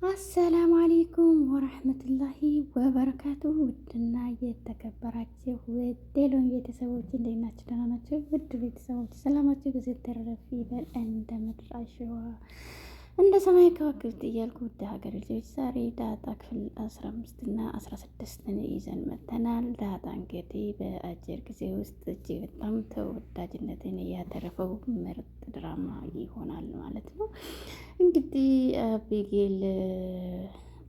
አሰላሙ አሌይኩም ወራህመቱላሂ ወበረካቱ። ውድና የተከበራችሁ ውድ የሎሚ ቤተሰቦች እንዴት ናችሁ? ደህና ናችሁ? ውድ ቤተሰቦች ሰላማችሁ ጊዜ ተረፍ ይበል እንደ ምድር አሸዋ እንደ ሰማይ ከዋክብት እያልኩ ውድ ሀገር ልጆች ዛሬ ዳጣ ክፍል 15 እና 16ን ይዘን መጥተናል። ዳጣ እንግዲህ በአጭር ጊዜ ውስጥ እጅግ በጣም ተወዳጅነትን እያተረፈው ምርጥ ድራማ ይሆናል ማለት ነው። እንግዲህ አቢጌል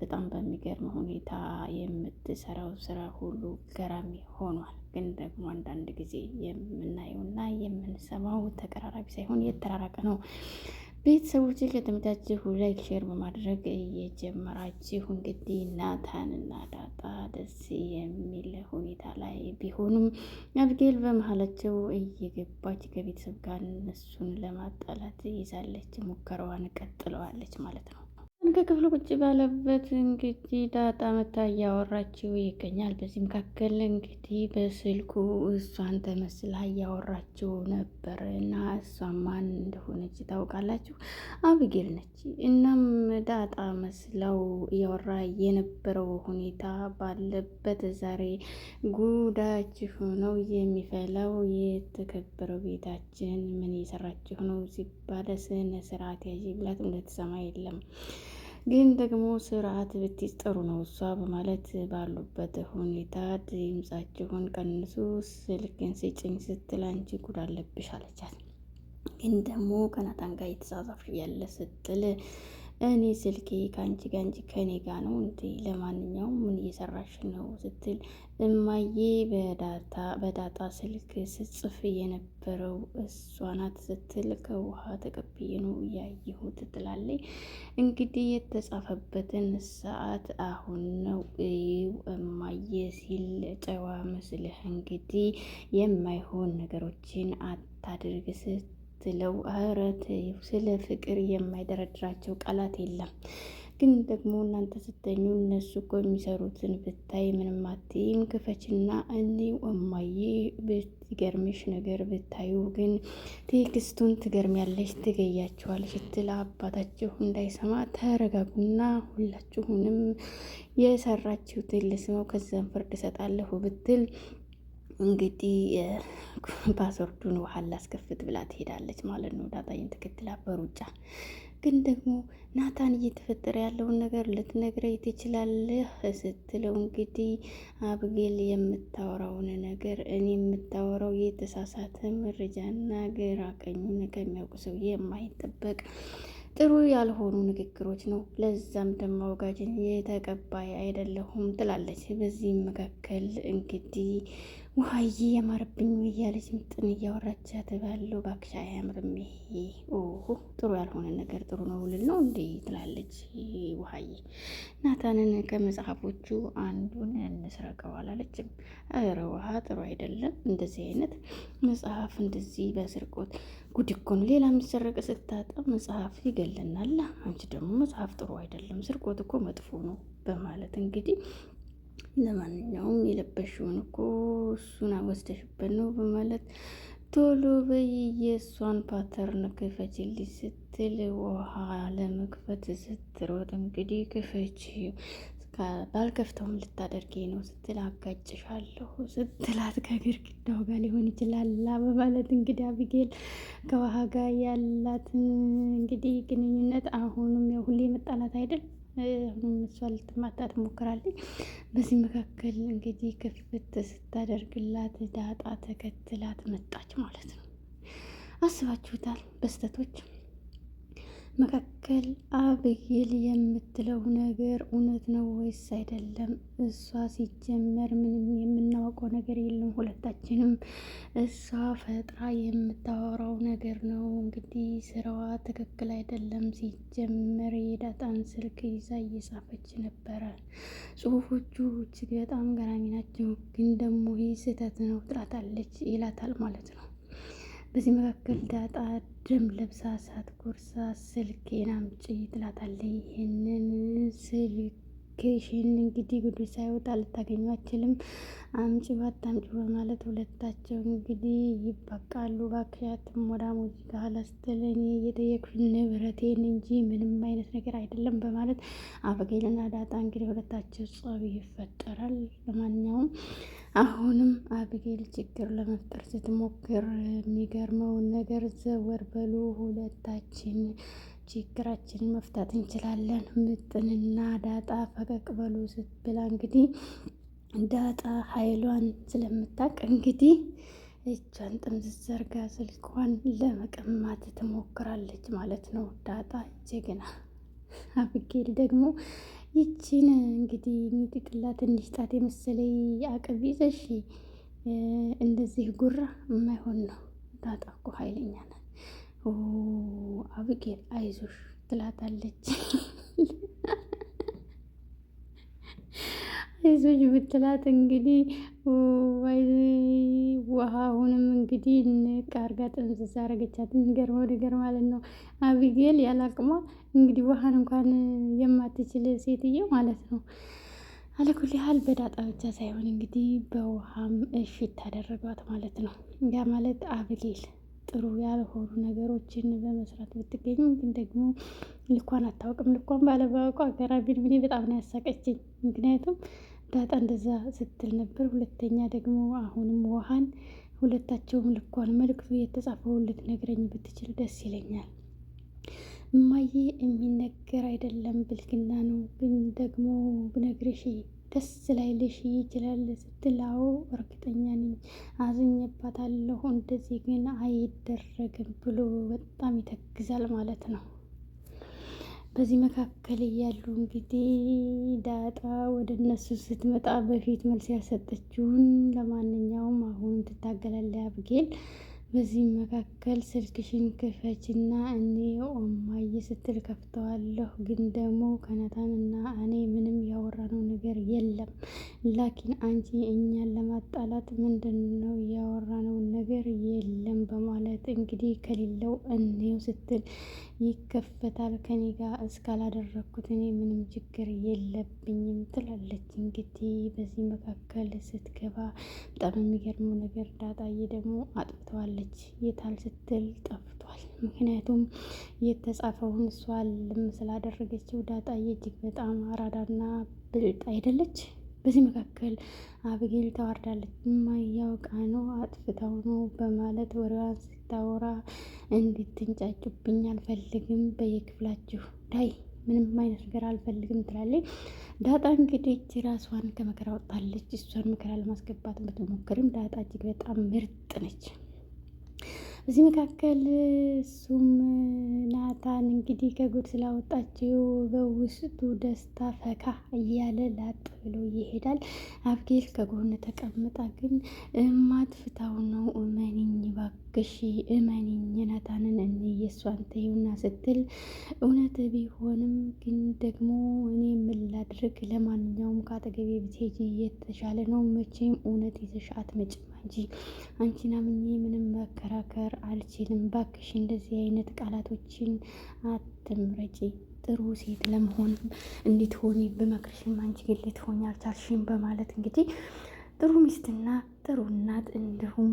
በጣም በሚገርም ሁኔታ የምትሰራው ስራ ሁሉ ገራሚ ሆኗል። ግን ደግሞ አንዳንድ ጊዜ የምናየውና የምንሰማው ተቀራራቢ ሳይሆን የተራራቀ ነው። ቤተሰቦች ከተመቻችሁ like share በማድረግ እየጀመራችሁ እንግዲህ ናታንና ዳጣ ደስ የሚል ሁኔታ ላይ ቢሆኑም አብጌል በመሀላቸው እየገባች ከቤተሰብ ጋር እነሱን ለማጣላት ይዛለች፣ ሙከራዋን ቀጥለዋለች ማለት ነው። ከክፍሉ ቁጭ ባለበት እንግዲህ ዳጣ መታ እያወራችው ይገኛል። በዚህ መካከል እንግዲህ በስልኩ እሷን ተመስላ እያወራችው ነበር እና እሷ ማን እንደሆነች ታውቃላችሁ? አብጌል ነች። እናም ዳጣ መስላው እያወራ የነበረው ሁኔታ ባለበት ዛሬ ጉዳችሁ ነው የሚፈላው፣ የተከበረው ቤታችን ምን እየሰራችሁ ነው ሲባል ስነ ስርዓት ያዥ ብላት እንደተሰማ የለም ግን ደግሞ ስርዓት ብትይዝ ጥሩ ነው እሷ በማለት ባሉበት ሁኔታ ድምጻችሁን ቀንሱ፣ ስልክን ስጭኝ ስትል አንቺ ጉድ አለብሽ አለቻት። ግን ደግሞ ከናታን ጋር እየተጻጻፍሽ ያለ ስትል እኔ ስልኬ ከአንቺ ጋር እንጂ ከኔ ጋር ነው እንዴ? ለማንኛውም ምን እየሰራሽ ነው ስትል እማዬ በዳጣ ስልክ ስጽፍ የነበረው እሷ ናት ስትል ከውሃ ተቀብዬ ነው እያየሁት ትላለች። እንግዲህ የተጻፈበትን ሰዓት አሁን ነው እማዬ ሲል ጨዋ መስልህ እንግዲህ የማይሆን ነገሮችን አታድርግ ስትለው ኧረ ተይው፣ ስለ ፍቅር የማይደረድራቸው ቃላት የለም። ግን ደግሞ እናንተ ስተኙ እነሱ እኮ የሚሰሩትን ብታይ ምንም አትይም። ክፈችና እኔው እማዬ ብትገርምሽ ነገር ብታዩ ግን text ኡን ትገርሚያለሽ፣ ትገያችኋለሽ ስትል አባታችሁ እንዳይሰማ ተረጋጉና ሁላችሁንም የሰራችሁትን ልስመው ከዛም ፍርድ እሰጣለሁ ብትል እንግዲህ password ኡን ውሃ ላስከፍት ብላ ትሄዳለች ማለት ነው። ዳጣዬን ተከትላ በሩጫ ግን ደግሞ ናታን እየተፈጠረ ያለውን ነገር ልትነግረኝ ትችላለህ ስትለው እንግዲህ አብጌል የምታወራውን ነገር እኔ የምታወራው የተሳሳተ መረጃና ግራ ቀኙን ከሚያውቁ ሰው የማይጠበቅ ጥሩ ያልሆኑ ንግግሮች ነው። ለዛም ደግሞ አውጋጅን የተቀባይ አይደለሁም ትላለች። በዚህ መካከል እንግዲህ ውሃዬ ያማረብኝ እያለች ምጥን እያወራቻት ባለው እባክሽ አያምርም ይሄ ኦሆ ጥሩ ያልሆነ ነገር ጥሩ ነው ልል ነው እንዴ ትላለች ውሃዬ። ናታንን ከመጽሐፎቹ አንዱን እንስረቀው አላለችም? ኧረ ውሃ ጥሩ አይደለም እንደዚህ አይነት መጽሐፍ እንደዚህ በስርቆት ጉድ እኮ ነው። ሌላ የሚሰረቅ ስታጣ መጽሐፍ ይገለናል። አንቺ ደግሞ መጽሐፍ ጥሩ አይደለም፣ ስርቆት እኮ መጥፎ ነው በማለት እንግዲህ ለማንኛውም የለበሽውን እኮ እሱን ወስደሽበት ነው በማለት ቶሎ በይ የእሷን pattern ክፈችልኝ ስትል ውሃ ለመክፈት ስትሮጥ እንግዲህ ክፈች ባልከፍተውም ልታደርጌ ነው ስትል አጋጭሻለሁ ስትላት ከግድግዳው ጋር ሊሆን ይችላል በማለት እንግዲህ አቢጌል ከውሃ ጋር ያላት እንግዲህ ግንኙነት አሁንም ያው ሁሌ መጣላት አይደል አሁንም እሷ ልትማታ ትሞክራለች። በዚህ መካከል እንግዲህ ክፍት ስታደርግላት ዳጣ ተከትላት መጣች ማለት ነው። አስባችሁታል? በስተቶች መካከል አብጌል የምትለው ነገር እውነት ነው ወይስ አይደለም? እሷ ሲጀመር ምንም የምናውቀው ነገር የለም ሁለታችንም። እሷ ፈጥራ የምታወራው ነገር ነው። እንግዲህ ስራዋ ትክክል አይደለም። ሲጀመር የዳጣን ስልክ ይዛ እየጻፈች ነበረ። ጽሁፎቹ እጅግ በጣም ገራሚ ናቸው፣ ግን ደግሞ ይህ ስህተት ነው ትላታለች ይላታል ማለት ነው። በዚህ መካከል ዳጣ ደም ለብሳ እሳት ጎርሳ ስልኬን አምጪ ትላታለች። ይህንን ስልክ ስልክሽን እንግዲህ ጉዱ ሳይወጣ ልታገኙ አችልም፣ አምጪው አታምጪው በማለት ሁለታቸው እንግዲህ ይበቃሉ። እባክሽ ሞዳ ሙዚቃ ላስትል እኔ እየጠየኩሽ ንብረቴን እንጂ ምንም አይነት ነገር አይደለም በማለት አበጌልና ዳጣ እንግዲህ ሁለታቸው ጸብ ይፈጠራል። ለማንኛውም አሁንም አብጌል ችግር ለመፍጠር ስትሞክር የሚገርመውን ነገር ዘወር በሉ ሁለታችን ችግራችንን መፍታት እንችላለን፣ ምጥንና ዳጣ ፈቀቅ በሉ ስትብላ እንግዲህ ዳጣ ኃይሏን ስለምታውቅ እንግዲህ እጇን ጥምዝ ዘርጋ ስልኳን ለመቀማት ትሞክራለች ማለት ነው። ዳጣ ጀግና። አብጌል ደግሞ ይቺን እንግዲህ ሚጥጥላ ትንሽ ጣት የመሰለ አቅብ ይዘሽ እንደዚህ ጉራ የማይሆን ነው። ዳጣ እኮ ኃይለኛ ናት። አብጌል አይዞሽ ትላታለች። አይዞሽ ብትላት እንግዲህ ውሃ አሁንም እንግዲህ ንቅ አርጋ ጥምዝዝ አረገቻት። የሚገርመው ነገር ማለት ነው አቢጌል ያላቅሟ እንግዲህ ውሃን እንኳን የማትችል ሴትዮ ማለት ነው። አለኩል ያህል በዳጣ ብቻ ሳይሆን እንግዲህ በውሃም እሽት ታደረጓት ማለት ነው። ያ ማለት አብጌል ጥሩ ያልሆኑ ነገሮችን በመስራት ብትገኝም ግን ደግሞ ልኳን አታውቅም። ልኳን ባለማወቋ አገራቢን ብኔ በጣም ነው ያሳቀችኝ። ምክንያቱም ዳጣ እንደዛ ስትል ነበር። ሁለተኛ ደግሞ አሁንም ውሃን ሁለታቸውም ልኳን መልክቱ የተጻፈውን ልትነግረኝ ብትችል ደስ ይለኛል። እማዬ የሚነገር አይደለም ብልግና ነው፣ ግን ደግሞ ብነግርሽ ደስ ላይልሽ ይችላል ስትል፣ አዎ እርግጠኛ ነኝ አዝኜባታለሁ፣ እንደዚህ ግን አይደረግም ብሎ በጣም ይተግዛል ማለት ነው። በዚህ መካከል እያሉ እንግዲህ ዳጣ ወደ እነሱ ስትመጣ በፊት መልስ ያልሰጠችውን ለማንኛውም አሁን ትታገላለች አብጌል። በዚህ መካከል ስልክሽን ክፈችና እኔ ኦማዬ ስትል ከፍተዋለሁ፣ ግን ደግሞ ከናታን እና እኔ ምንም ያወራነው ነገር የለም። ላኪን አንቺ እኛን ለማጣላት ምንድን ነው ያወራነው ነገር የለም በማለት እንግዲህ ከሌለው እኔው ስትል ይከፈታል። ከኔ ጋር እስካላደረግኩት እኔ ምንም ችግር የለብኝም ትላለች። እንግዲህ በዚህ መካከል ስትገባ በጣም የሚገርመው ነገር ዳጣዬ ደግሞ አጥፍተዋለች። የታል ስትል ጠፍቷል። ምክንያቱም የተጻፈውን እሷ ልም ስላደረገችው ዳጣዬ እጅግ በጣም አራዳና ብልጥ አይደለች። በዚህ መካከል አብጌል ተዋርዳለች። እማያውቃ ነው አጥፍተው ነው በማለት ወሬዋን ስታወራ እንድትንጫጩብኝ አልፈልግም፣ በየክፍላችሁ ዳይ ምንም አይነት ነገር አልፈልግም ትላለች። ዳጣ እንግዲህ ራሷን ከመከራ ወጣለች። እሷን መከራ ለማስገባት ብትሞክርም ዳጣ እጅግ በጣም ምርጥ ነች። በዚህ መካከል እሱም ናታን እንግዲህ ከጉድ ስላወጣችው በውስጡ ደስታ ፈካ እያለ ላጥ ብሎ ይሄዳል። አብጌል ከጎን ተቀምጣ ግን እማትፍታው ነው እመኒኝ፣ ባክሽ እመኒኝ ናታንን እኔ የእሷን ተይውና ስትል እውነት ቢሆንም ግን ደግሞ እኔ ምን ላድርግ፣ ለማንኛውም ከአጠገቤ ብትሄጂ የተሻለ ነው። መቼም እውነት ይዘሽ አትመጭም እንጂ አንቺን አምኜ ምንም መከራከር አልችልም። ባክሽ እንደዚህ አይነት ቃላቶችን አትምረጪ። ጥሩ ሴት ለመሆን እንድትሆኒ ብመክርሽም አንቺ ግን ልትሆኝ አልቻልሽም በማለት እንግዲህ ጥሩ ሚስትና ጥሩ እናት እንዲሁም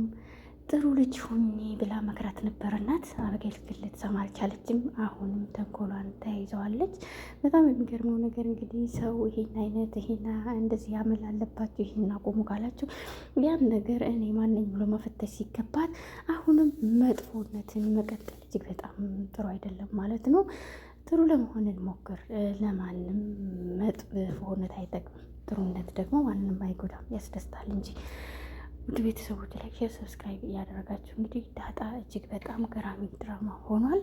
ጥሩ ልጅ ሁኚ ብላ መክራት ነበር እናት። አበጌል ግን ልትሰማ አልቻለችም። አሁንም ተንኮሏን ተያይዘዋለች። በጣም የሚገርመው ነገር እንግዲህ ሰው ይሄን አይነት ይሄን እንደዚህ ያመል አለባችሁ ይሄን አቆሙ ካላችሁ ያን ነገር እኔ ማነኝ ብሎ መፈተሽ ሲገባት አሁንም መጥፎነትን መቀጠል እጅግ በጣም ጥሩ አይደለም ማለት ነው። ጥሩ ለመሆን እንሞክር። ለማንም መጥፎነት አይጠቅምም። ጥሩነት ደግሞ ማንም አይጎዳም፣ ያስደስታል እንጂ። ውድ ቤተሰቦች like፣ share፣ subscribe እያደረጋችሁ እንግዲህ ዳጣ እጅግ በጣም ገራሚ ድራማ ሆኗል።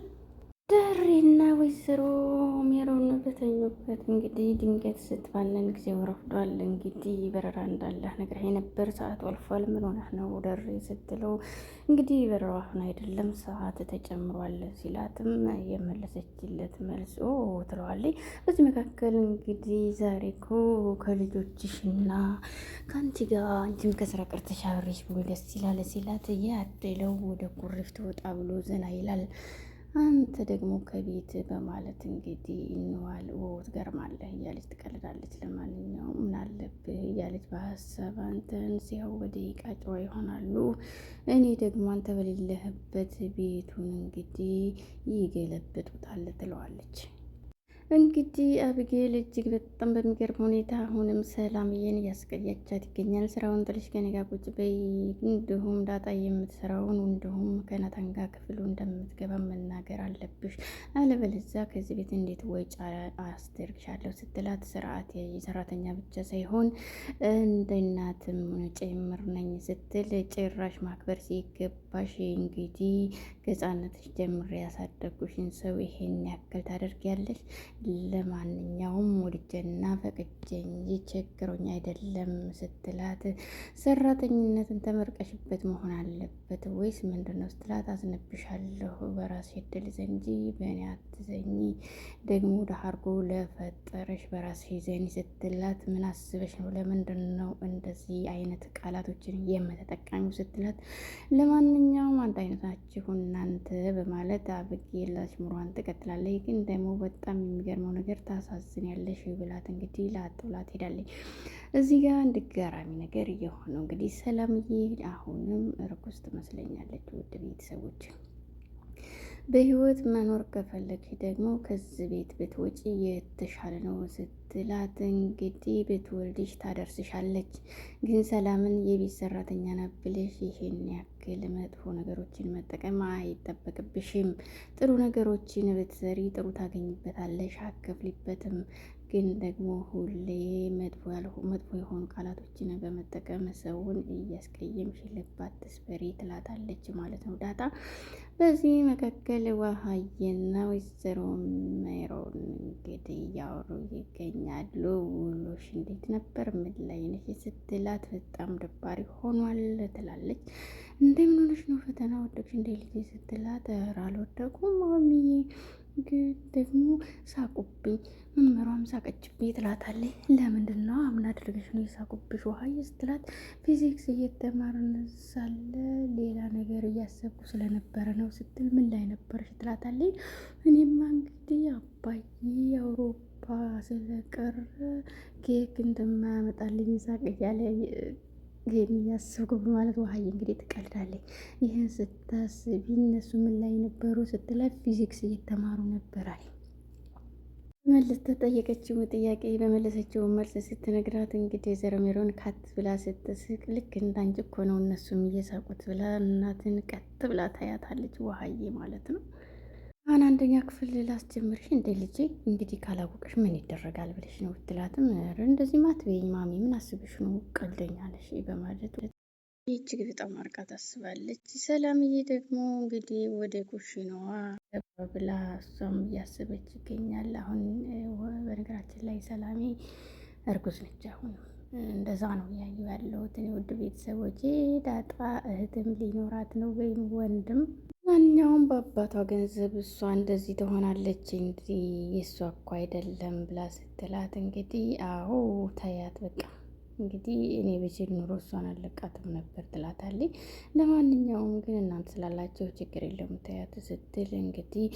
ደሬና ወይዘሮ ሜሮን በተኙበት እንግዲህ ድንገት ስትባነን ጊዜው ረፍዷል። እንግዲህ በረራ እንዳለህ ነግረኸኝ ነበር፣ ሰዓቱ አልፏል። ምን ሆነህ ነው ደሬ ስትለው እንግዲህ በረራው አሁን አይደለም ሰዓት ተጨምሯል ሲላትም የመለሰችለት መልስ ኦ ትለዋለች። በዚህ መካከል እንግዲህ ዛሬ እኮ ከልጆችሽና ከአንቺ ጋር አንቺም ከስራ ቀርተሽ አብሬሽ ብሎ ደስ ይላል ሲላት ያደለው ወደ ኩሪፍቱ ወጣ ብሎ ዘና ይላል። አንተ ደግሞ ከቤት በማለት እንግዲህ እንዋል ትገርማለህ እያለች ትቀልዳለች። ለማንኛውም ምን አለብህ እያለች በሀሳብ አንተን ሲያው በደቂቃ ጨዋ ይሆናሉ። እኔ ደግሞ አንተ በሌለህበት ቤቱን እንግዲህ ይገለብጡታል ትለዋለች። እንግዲህ አብጌል እጅግ በጣም በሚገርም ሁኔታ አሁንም ሰላምዬን እያስቀያቻት ይገኛል። ስራውን ጥለሽ ከእኔ ጋር ቁጭ በይ፣ እንዲሁም ዳጣ የምትሰራውን እንዲሁም ከናታን ጋር ክፍሉ እንደምትገባ መናገር አለብሽ፣ አለበለዚያ ከዚህ ቤት እንዴት ወጪ አስደርግሻለሁ ስትላት ስርዓት የሰራተኛ ብቻ ሳይሆን እንደ እናትም ጭምር ነኝ ስትል ጭራሽ ማክበር ሲገባሽ እንግዲህ ከሕፃንነትሽ ጀምሬ ያሳደጉሽን ሰው ይሄን ያክል ታደርጊያለሽ። ለማንኛውም ወድጄና ፈቅጄ እንጂ ቸግሮኝ አይደለም ስትላት፣ ሰራተኝነትን ተመርቀሽበት መሆን አለበት ወይስ ምንድን ነው ስትላት፣ አዝንብሻለሁ በራስሽ እድል ዘንጂ በእኔ አትዘኚ፣ ደግሞ ዳርጎ ለፈጠረሽ በራስሽ ዘኒ ስትላት፣ ምን አስበሽ ነው? ለምንድን ነው እንደዚህ አይነት ቃላቶችን የምትጠቀሚው? ስትላት፣ ለማንኛውም አንድ አይነት ናችሁ እናንተ በማለት አብጌል አሽሙሯን ትቀጥላለች። ግን ደግሞ በጣም የሚገርመው ነገር ታሳዝኛለሽ ብላት እንግዲህ ላጥ ብላት ሄዳለች። እዚህ ጋር አንድ ገራሚ ነገር እየሆነው እንግዲህ ሰላምዬ አሁንም እርጉዝ ትመስለኛለች። ውድ ቤተሰቦች በህይወት መኖር ከፈለግሽ ደግሞ ከዚህ ቤት ብትወጪ የተሻለ ነው ስትላት እንግዲህ ብትወልድሽ ታደርስሻለች። ግን ሰላምን የቤት ሰራተኛ ናት ብለሽ ይሄን ያክል መጥፎ ነገሮችን መጠቀም አይጠበቅብሽም። ጥሩ ነገሮችን ብትሰሪ ጥሩ ታገኝበታለሽ፣ አከፍሊበትም ግን ደግሞ ሁሌ መጥፎ የሆኑ ቃላቶችን በመጠቀም ሰውን እያስቀየምሽ ልብ አትስበሪ ትላታለች ማለት ነው ዳጣ። በዚህ መካከል ውሃዬና ወይዘሮ ሜሮን እንግዲህ እያወሩ ይገኛሉ። ውሎሽ እንዴት ነበር? ምን ላይ ነሽ ስትላት በጣም ደባሪ ሆኗል ትላለች። እንደምን ሆነሽ ነው ፈተና ወደቅሽ እንደ ልጄ ስትላት ኧረ አልወደኩም ማሚዬ ግን ደግሞ ሳቁብኝ፣ መምህሯም ሳቀችብኝ ትላታለች። ለምንድን ነው አምን አድርገሽ ነው የሳቁብሽ ውሃዬ ስትላት ፊዚክስ እየተማርን ሳለ ሌላ ነገር እያሰብኩ ስለነበረ ነው ስትል ምን ላይ ነበርሽ ትላታለች። እኔማ እንግዲህ አባዬ አውሮፓ ስለቀረ ኬክ እንደማያመጣልኝ ሳቅ እያለ ይሄን እያሰብኩ በማለት ውሃዬ እንግዲህ ትቀልዳለች። ይህን ስታስቢ እነሱ ምን ላይ ነበሩ ስትላት ፊዚክስ እየተማሩ ነበር አለ። መልስ ተጠየቀችው ጥያቄ በመለሰችው መልስ ስትነግራት እንግዲህ ወይዘሮ ሜሮን ካት ብላ ስትስቅ ልክ እንዳንቺ እኮ ነው እነሱም እየሳቁት ብላ እናትን ቀጥ ብላ ታያታለች። ውሃዬ ማለት ነው። አሁን አንደኛ ክፍል ላስጀምርሽ እንደ ልጄ እንግዲህ ካላወቅሽ ምን ይደረጋል ብለሽ ነው ብትላትም፣ እንደዚህ ማትበይኝ ማሚ ምን አስብሽ ነው ቀልደኛ ነሽ በማለት እጅግ በጣም አርቃ ታስባለች። ሰላምዬ ደግሞ እንግዲህ ወደ ኩሽናዋ ብላ እሷም እያሰበች ይገኛል። አሁን በነገራችን ላይ ሰላሜ እርጉዝ ነች። አሁን እንደዛ ነው እያየሁ ያለሁት እኔ ውድ ቤተሰቦቼ። ዳጣ እህትም ሊኖራት ነው ወይም ወንድም ማንኛውም በአባቷ ገንዘብ እሷ እንደዚህ ትሆናለች እንጂ የእሷ እኮ አይደለም ብላ ስትላት እንግዲህ አዎ ታያት በቃ እንግዲህ እኔ ብችል ኑሮ እሷን አለቃትም ነበር ትላታለች። ለማንኛውም ግን እናንተ ስላላቸው ችግር የለውም ታያት ስትል እንግዲህ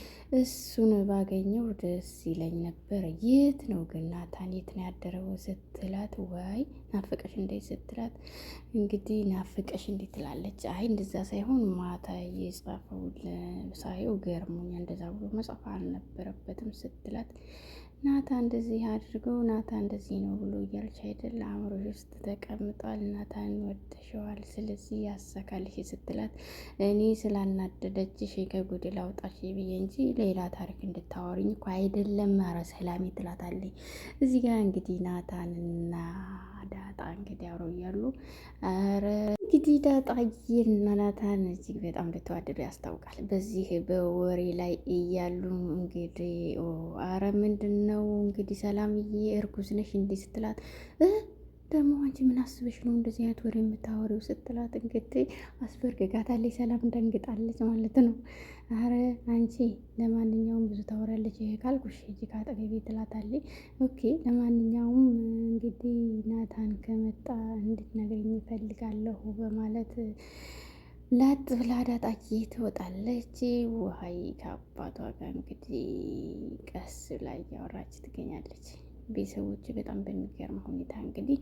እሱን ባገኘው ደስ ይለኝ ነበር። የት ነው ግን ናታን የት ነው ያደረው ስትላት፣ ወይ ናፍቀሽ እንዴ ስትላት፣ እንግዲህ ናፍቀሽ እንዴ ትላለች። አይ እንደዛ ሳይሆን ማታ የጻፈው ሳየው ገርሞኛ እንደዛ ብሎ መጻፍ አልነበረበትም ስትላት ናታ እንደዚህ አድርገው ናታ እንደዚህ ነው ብሎ እያልሽ አይደል አእምሮሽ ውስጥ ተቀምጧል። ናታን ወደሸዋል፣ ስለዚህ ያሳካልሽ ስትላት እኔ ስላናደደችሽ ከጉድ ላውጣሽ ብዬ እንጂ ሌላ ታሪክ እንድታወሪኝ እኮ አይደለም። ኧረ ሰላሜ ትላታለች። እዚህ ጋር እንግዲህ ናታንና ዳጣ እንግዲህ አብረው እያሉ ኧረ እንግዲህ ዳጣዬና ናታን እጅግ በጣም እንደተዋደዱ ያስታውቃል። በዚህ በወሬ ላይ እያሉ እንግዲህ አረ ምንድን ነው እንግዲህ ሰላምዬ እርጉዝ ነሽ እንዲህ ስትላት ደግሞ አንቺ ምን አስበሽ ነው እንደዚህ አይነት ወሬ የምታወሪው? ስትላት እንግዲህ አስበርግጋታለች። ሰላም ደንግጣለች ማለት ነው። አረ አንቺ ለማንኛውም ብዙ ታወሪያለች፣ ይሄ ካልኩሽ ሂጂ ከአጠገቤ ትላታለች። okay ለማንኛውም እንግዲህ ናታን ከመጣ እንድትነግረኝ እፈልጋለሁ በማለት ላጥ ብላ ዳጣዬ ትወጣለች። ውሀይ ከአባቷ ጋር እንግዲህ ቀስ ብላ እያወራች ትገኛለች። ቤተሰቦች በጣም በሚገርም ሁኔታ እንግዲህ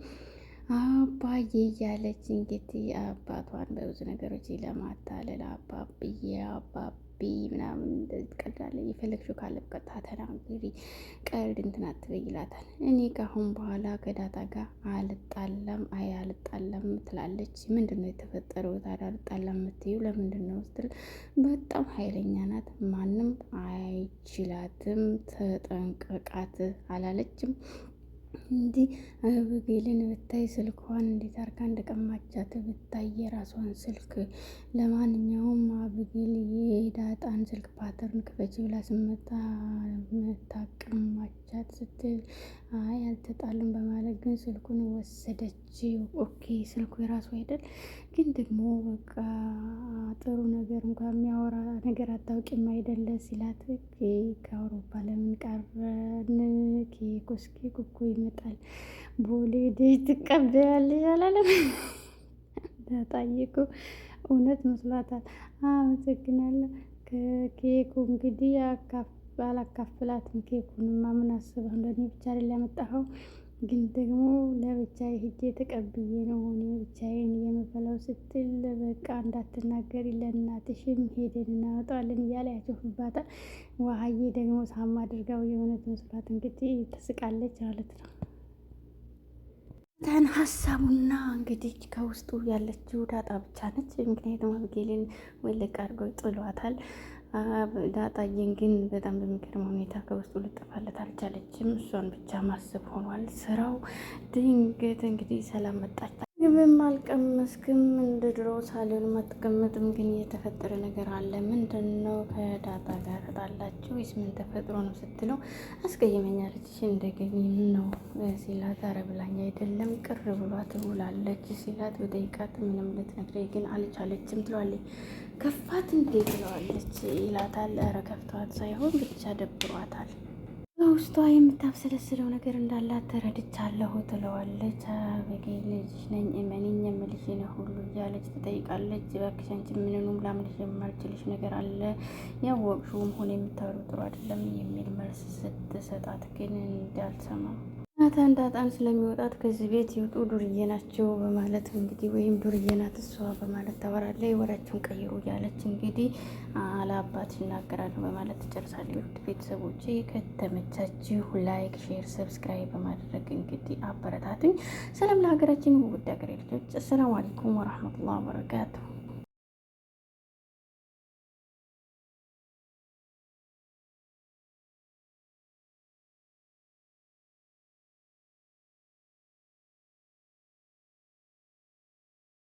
አባዬ እያለች እንግዲህ አባቷን በብዙ ነገሮች ለማታለል አባብዬ አባቢ ምናምን ትቀልዳለች። የፈለግሽው ካለ ቀጥታ ተናግሪ፣ ቀልድ እንትን አትበይ ይላታል። እኔ ከአሁን በኋላ ከዳጣ ጋር አልጣላም፣ አይ አልጣላም ትላለች። ምንድን ነው የተፈጠረው ታዲያ አልጣላም የምትይው ለምንድን ነው ስትል በጣም ኃይለኛ ናት፣ ማንም አይችላትም፣ ተጠንቀቃት አላለችም። እንዲህ አብጌልን ብታይ ስልኳን እንዴት አርጋ እንደቀማቻት ብታይ የራሷን ስልክ። ለማንኛውም አብጌል የዳጣን ስልክ pattern ክፈች ብላ ስመጣ መታቀማቻት ስትል አይ አልተጣሉም በማለት ግን ስልኩን ወሰደች። okay ስልኩ የራሱ አይደል፣ ግን ደግሞ በቃ ጥሩ ነገር እንኳን የሚያወራ ነገር አታውቂም አይደለ ሲላት ከአውሮፓ ለምን ቀረን ኬክ እስኪ እኮ ይመጣል ቦሌ ደጅ ትቀበያለሽ አላለም። ዳጣዬ እኮ እውነት መስሏታል። አመሰግናለሁ። ከኬኩ እንግዲህ አላካፍላትም። ኬኩንማ ምን አስበህ እንደኔ ብቻ አይደል ያመጣኸው ግን ደግሞ ለብቻ ሄጄ ተቀብዬ ነው እኔ ብቻዬን የምበላው ስትል በቃ እንዳትናገሪ ለእናትሽም ሄደን እናወጣዋለን እያለ ያሾፍባታል። ውሀዬ ደግሞ ሳማ አድርጋው የእውነት መስሏት እንግዲህ ትስቃለች ማለት ነው። ተን ሀሳቡና እንግዲህ ከውስጡ ያለችው ዳጣ ብቻ ነች። ምክንያቱም አብጌልን ወልቅ አድርገው ጥሏታል። ዳጣዬን ግን በጣም በሚገርም ሁኔታ ከውስጡ ልጠፋለት አልቻለችም። እሷን ብቻ ማሰብ ሆኗል ስራው። ድንገት እንግዲህ ሰላም መጣች። ምግብም አልቀመስክም እንደ ድሮ ሳሎን አትቀመጥም፣ ግን የተፈጠረ ነገር አለ። ምንድን ነው? ከዳጣ ጋር ተጣላችሁ ወይስ ምን ተፈጥሮ ነው ስትለው አስቀይመኛለች እንደገኝ ነው ሲላት፣ ኧረ ብላኝ አይደለም ቅር ብሏት ውላለች ሲላት፣ በጠይቃት ምንም ልትነግረኝ ግን አልቻለችም ትለዋለች። ከፋት እንዴ ትለዋለች ይላታል። ኧረ ከፍቷት ሳይሆን ብቻ ደብሯታል። በውስጧ የምታብሰለስለው ነገር እንዳላት ተረድቻለሁ ትለዋለች። አበጌ ልጅሽ ነኝ እመኒኝ የምልሽ ነው ሁሉ እያለች ትጠይቃለች። እባክሽ አንቺ ምንኑም ላምንሽ የማልችልሽ ነገር አለ ያወቅሽውም ሆነ የምታወሪው ጥሩ አይደለም የሚል መልስ ስትሰጣት ግን እንዳልሰማ ናታን ዳጣን ስለሚወጣት ከዚህ ቤት ይውጡ ዱርዬ ናቸው በማለት እንግዲህ ወይም ዱርዬ ናት እሷ በማለት ታወራለች። ወሬያቸውን ቀይሩ እያለች እንግዲህ አለአባት ይናገራሉ በማለት ትጨርሳለች። ውድ ቤተሰቦቼ ከተመቻችሁ like፣ share፣ subscribe በማድረግ እንግዲህ አበረታቱኝ። ሰላም ለሀገራችን፣ ውድ ሀገሬ ልጆች። አሰላሙ አለይኩም ወረህመቱላህ ወበረካቱሁ።